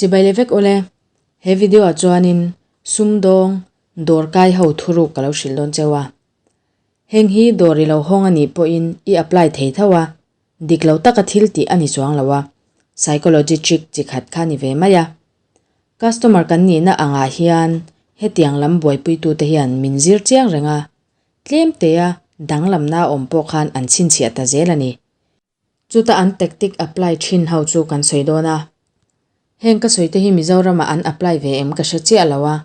Chibai leh vek awle, he video ah chuanin sumdawng dawr kai ho thuruk ka lo hrilh dawn cheu a. Heng hi dawr i lo hawng a nih pawhin i apply thei tho a, dik lo taka thil tih a ni chuang lo a, psychology trick chi khat kha ni ve mai a. Customer kan nihna angah hian hetiang lam buaipuitute hian min zir chiang reng a, tlem tea danglamna awm pawh khan an chhinchhiah ta zel a ni. Chuta an tactic apply thin ho chu kan sawi dawn a. Heng ka sawi te hi Mizoramah an apply ve em ka hre chiah lo a.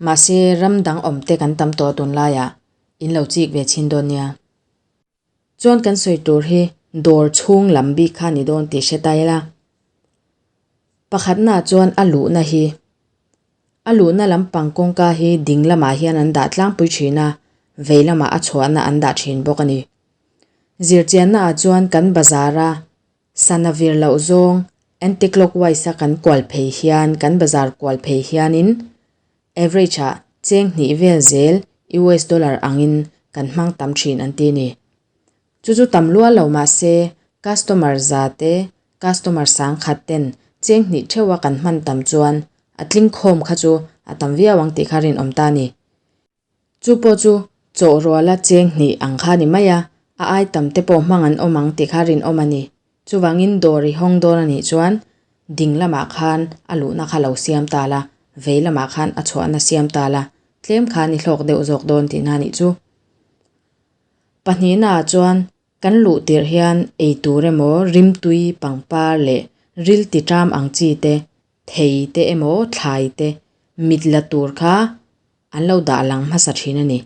Mahse ram dang awm te kan tam tawh tunlaiah in lo chik ve chhin dawn nia. Chuan kan sawi tur hi dawr chhung lam bik kha ni dawn tih hre ta ila. Pakhatnaah chuan a luhna hi. A luhna lampang kawngka hi ding lamah hian an dah tlangpui thin a, vei lamah a chhuahna an dah thin bawk a ni. Zirchiannaah chuan kan bazar-a sana vir loh zawng anti-clockwise-a kan kual phei hian kan bazar kual phei hianin average-ah cheng hnih vel zel US dollar angin kan hmang tam thin an ti a ni. Chu chu tam lual lo mah se customer za te customer sang khat ten cheng hnih theuha kan hman tam chuan a tling khawm kha chu a tam viau ang tih kha rinawm ta a ni. Chu pawh chu chawh ruala cheng hnih ang kha ni mai a, a ai tam te pawh hmang an awm ang tih kha rinawm a ni. Chuvangin dawr i hawng dawn a nih chuan ding lamah khan a luhna kha lo siam ta la, vei lamah khan a chhuahna siam ta la, tlem khan i hlawk deuh zawk dawn tihna a nih chu. Pahnihnaah chuan kan luh tirh hian ei tur emaw rimtui pangpar leh ril ti ṭam ang chi te Thei te emaw thlai te mit la tur kha an lo dah lang hmasa thin a ni.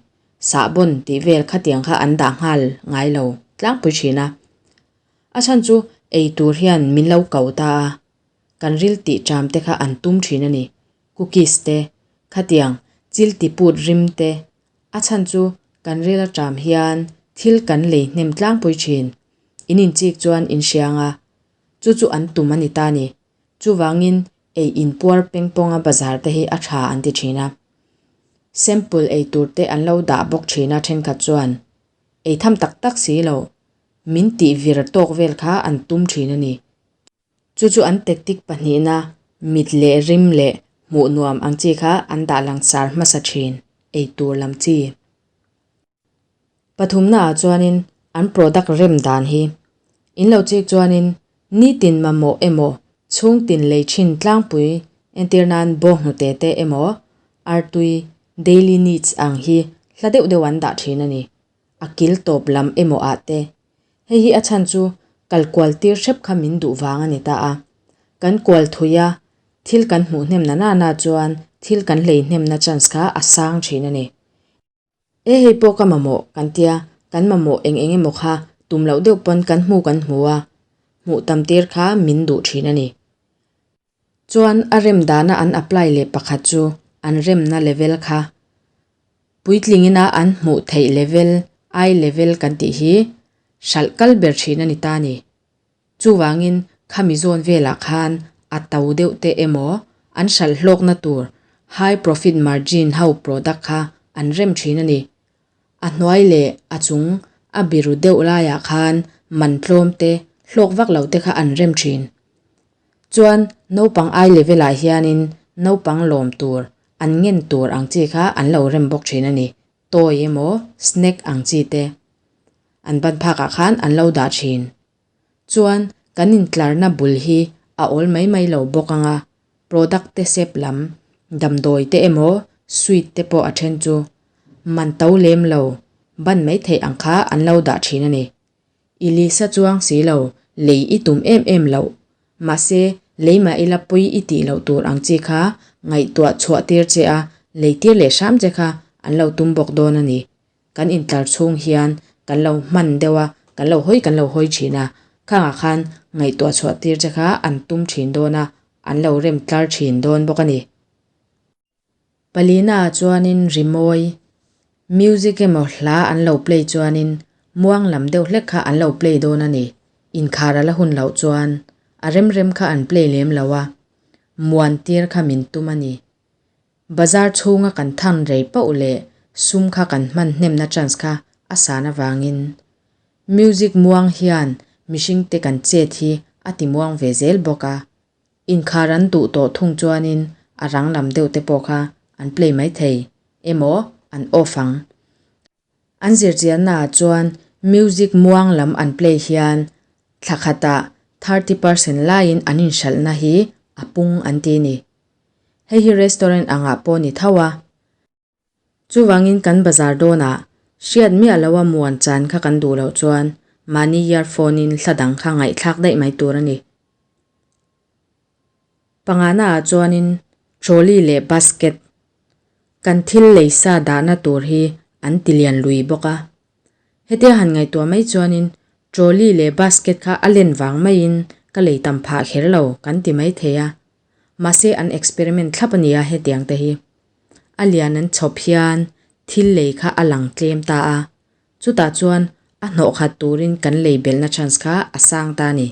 Sahbawn tih vel khatiang kha an dah nghal ngai lo tlangpui thin a. A chhan chu ei tur hian min lo ko ta a, kan ril tih ṭam te kha an tum thin a ni. Cookies te, khatiang chil ti put rim te, a chhan chu kan ril a ṭam hian thil kan lei hnem tlangpui thin. In inchik chuan in hriang a, chu chu an tum a ni ta a ni. Chuvangin ei inpuar pengpawnga bazar te hi a tha an ti thin a. Sample ei tur te an lo dah bawk thin a thenkhat chuan ei tham tak tak si lo min tih vir tawk vel kha an tum thin a ni. Chu chu an tactic pahnihna mit leh rim leh hmuh nuam ang chi kha an dah langsar hmasa thin ei tur lam chi. Pathumnaah chuanin an product rem dan hi in lo chik chuanin nitin mamawh emaw chhungtin lei thin tlangpui entir nan bawnghnute te emaw artui daily needs ang hi hla deuh deuh an dah thin a ni. A kil tawp lam emaw ah te hei hi a chhan chu kal kual tir hrep kha min duh vang a ni ta a. Kan kual thui a thil kan hmuh hnem na nana chuan thil kan lei hnemna chance kha a sang thin a ni. E hei pawh ka mamawh kan tia, kan mamawh eng eng emaw kha tum loh deuh pawn kan hmu kan hmu a, hmuh tam tir kha min duh thin a ni. Chuan a rem dana an apply leh pakhat chu an remna level kha puitlingina an hmuh theih level, eye level kan tih hi hralh kal ber thin a ni ta a ni. Chuvangin khami zawn velah khan a to deuh te emaw an hralh hlawkna tur high profit margin ho product kha an rem thin a ni. A hnuai leh a chung a biru deuh laiah khan man tlawm te hlawk vak lo te kha an rem thin. Chuan naupang eye level ah hianin naupang lawm tur an ngen tur ang chi kha an lo rem bawk thin a ni. Toy emaw snack ang chi te an ban phakah khan an lo dah thin. Chuan kan intlarna bul hi a awl mai mai lo bawk ang a, product te sep lam, damdawi te emaw sweet te pawh a then chu man to lem lo ban mai theih ang kha an lo dah thin a ni. I lisa chuang si lo, lei i tum em em loh. Mahse, lei mah ila pui i tih loh tur ang chi kha ngaihtuah chhuah tir che a, lei tir leh hram che kha an lo tum bawk dawn a ni. Kan intlar chhung hian kan lo hman deuh a, kan lo hawi kan lo hawi thin a, khangah khan ngaihtuah chhuah tir che kha an tum thin dawn a, an lo rem tlar thin dawn bawk a ni. Palina ah chuanin rimawi, music emaw hla an lo play chuanin muang lam deuh hlek kha an lo play dawn a ni. Inkhar a la hun loh chuan a rem rem kha an play lem lo a, muan tir kha min tum a ni. Bazar chhunga kan than rei pauh leh sum kha kan hman hnemna chance kha a san avangin music muang hian mihringte kan chet hi a ti muang ve zel bawk a. Inkhar an duh tawh thung chuanin a rang lam deuh te pawh kha an play maithei emaw an off ang. An zirchiannaah chuan music muang lam an play hian thla khatah 30% laiin an inhralhna hi a pung an ti ni. Hei hi restaurant angah pawh ni tho a. Chuvangin kan bazar dawnah hriat miah loa muan chan kha kan duh loh chuan mahni earphone in hla dang kha ngaihthlak daih mai tur a ni. Panganaah chuanin trolley leh basket kan thil lei sa dahna tur hi an ti lian lui bawk a. Hetia han ngaihtuah mai chuanin trolley leh basket kha a len vang maiin ka lei tam phah kher lo kan ti mai thei a. Mahse an experiment thlap a nia hetiang te hi. A lian an chhawp hian thil lei kha a lang tlem ta a, chutah chuan a hnawh khat turin kan lei belhna chance kha a sang ta a ni.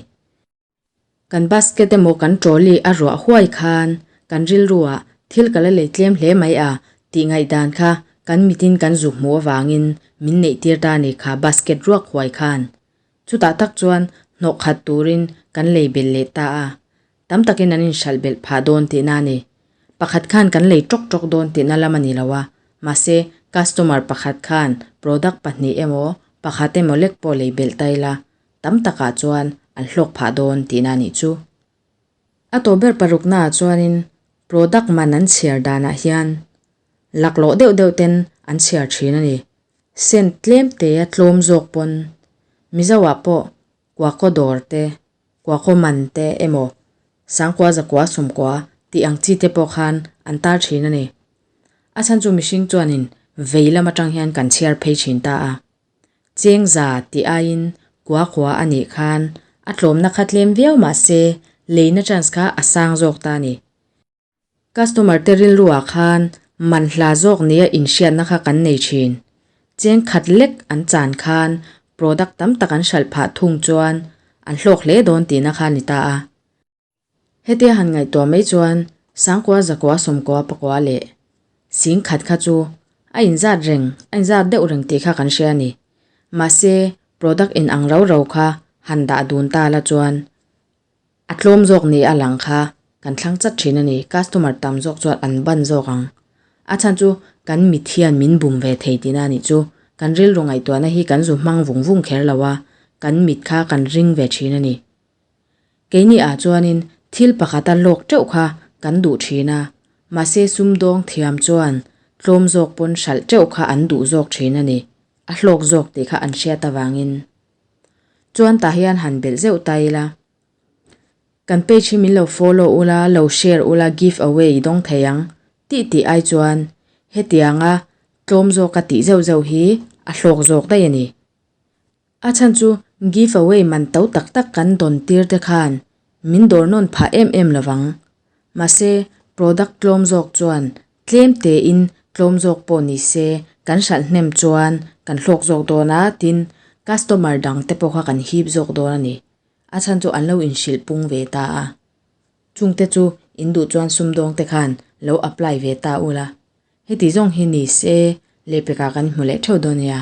Kan basket emaw kan trolley a ruah huai khan kan rilruah thil ka la lei tlem hle mai a tih ngaihdan kha kan mitin kan zuk hmuh avangin min neih tir ta a ni kha basket ruak huai khan. Chutah tak chuan hnawh khat turin kan lei belh leh ta a, Tam takin an inhralh belh phah dawn tihna a ni. Pakhat khan kan lei tawk tawk dawn tihna lam a ni lo a, mahse customer pakhat khan product pahnih emaw pakhat emaw lek pawh lei belh ta ila, tam takah chuan an hlawk phah dawn tihna a nih chu. A tawh ber paruknaah chuanin product man an chhiar danah hian laklawh deuh deuh ten an chhiar thin a ni. Cent tlem te a tlawm zawk pawn Mizoah pawh kuakaw dawr te Kuakaw man te emaw sangkua zakua sawmkua tih ang chi te pawh khan an tar thin a ni. A chhan chu mihring chuanin vei lam atang hian kan chhiar phei thin ta a. Cheng za tih aiin kua kua a nih khan a tlawmna kha tlem viau mah se leina chance kha a sang zawk ta a ni. Customer te rilruah khan man hla zawk nia inhriatna kha kan nei thin. Cheng khat lek an chan khan product tam tak an hralh phah thung chuan an hlawk hle dawn tihna kha a ni ta a. Hetia han ngaihtuah mai chuan sangkua zakua sawmkua pakua leh sing khat kha chu a inzat reng a inzat deuh reng tih kha kan hria a ni. Mahse product inang rau rau kha han dah dun ta la chuan A tlawm zawk ni a lang kha kan thlang chat thin a ni. Customer tam zawk chuan an ban zawk ang. A chhan chu kan mit hian min bum ve thei tihna a nih chu. Kan rilru ngaihtuahna hi kan zu hmang vung vung kher lo a, kan mit kha kan ring ve thin a ni. Keini ah chuanin thil pakhata lawk teuh kha kan duh thin a, mahse sumdawng thiam chuan tlawm zawk pawn hralh teuh kha an duh zawk thin a ni. A hlawk zawk tih kha an hriat avangin. Chuan tah hian han belh zeuh ta ila. Kan page hi min lo follow ula, lo share ula give away i dawng thei ang tih tih ai chuan hetianga tlawm zawka tih zeuh zeuh hi a hlawk zawk daih a ni. A chhan chu give away man to tak tak kan dawn tir te khan min dawr nawn phah em em lovang. Mahse product tlawm zawk chuan Tlem tein tlawm zawk pawh ni se kan hralh hnem chuan kan hlawk zawk dawn a, tin customer dang te pawh kha kan hip zawk dawn a ni. A chhan chu an lo inhrilh pung ve ta a. Chungte chu in duh chuan sumdawng te khan lo apply ve ta ula. Heti zawng hi ni se lehpekah kan hmu leh theuh dawn nia.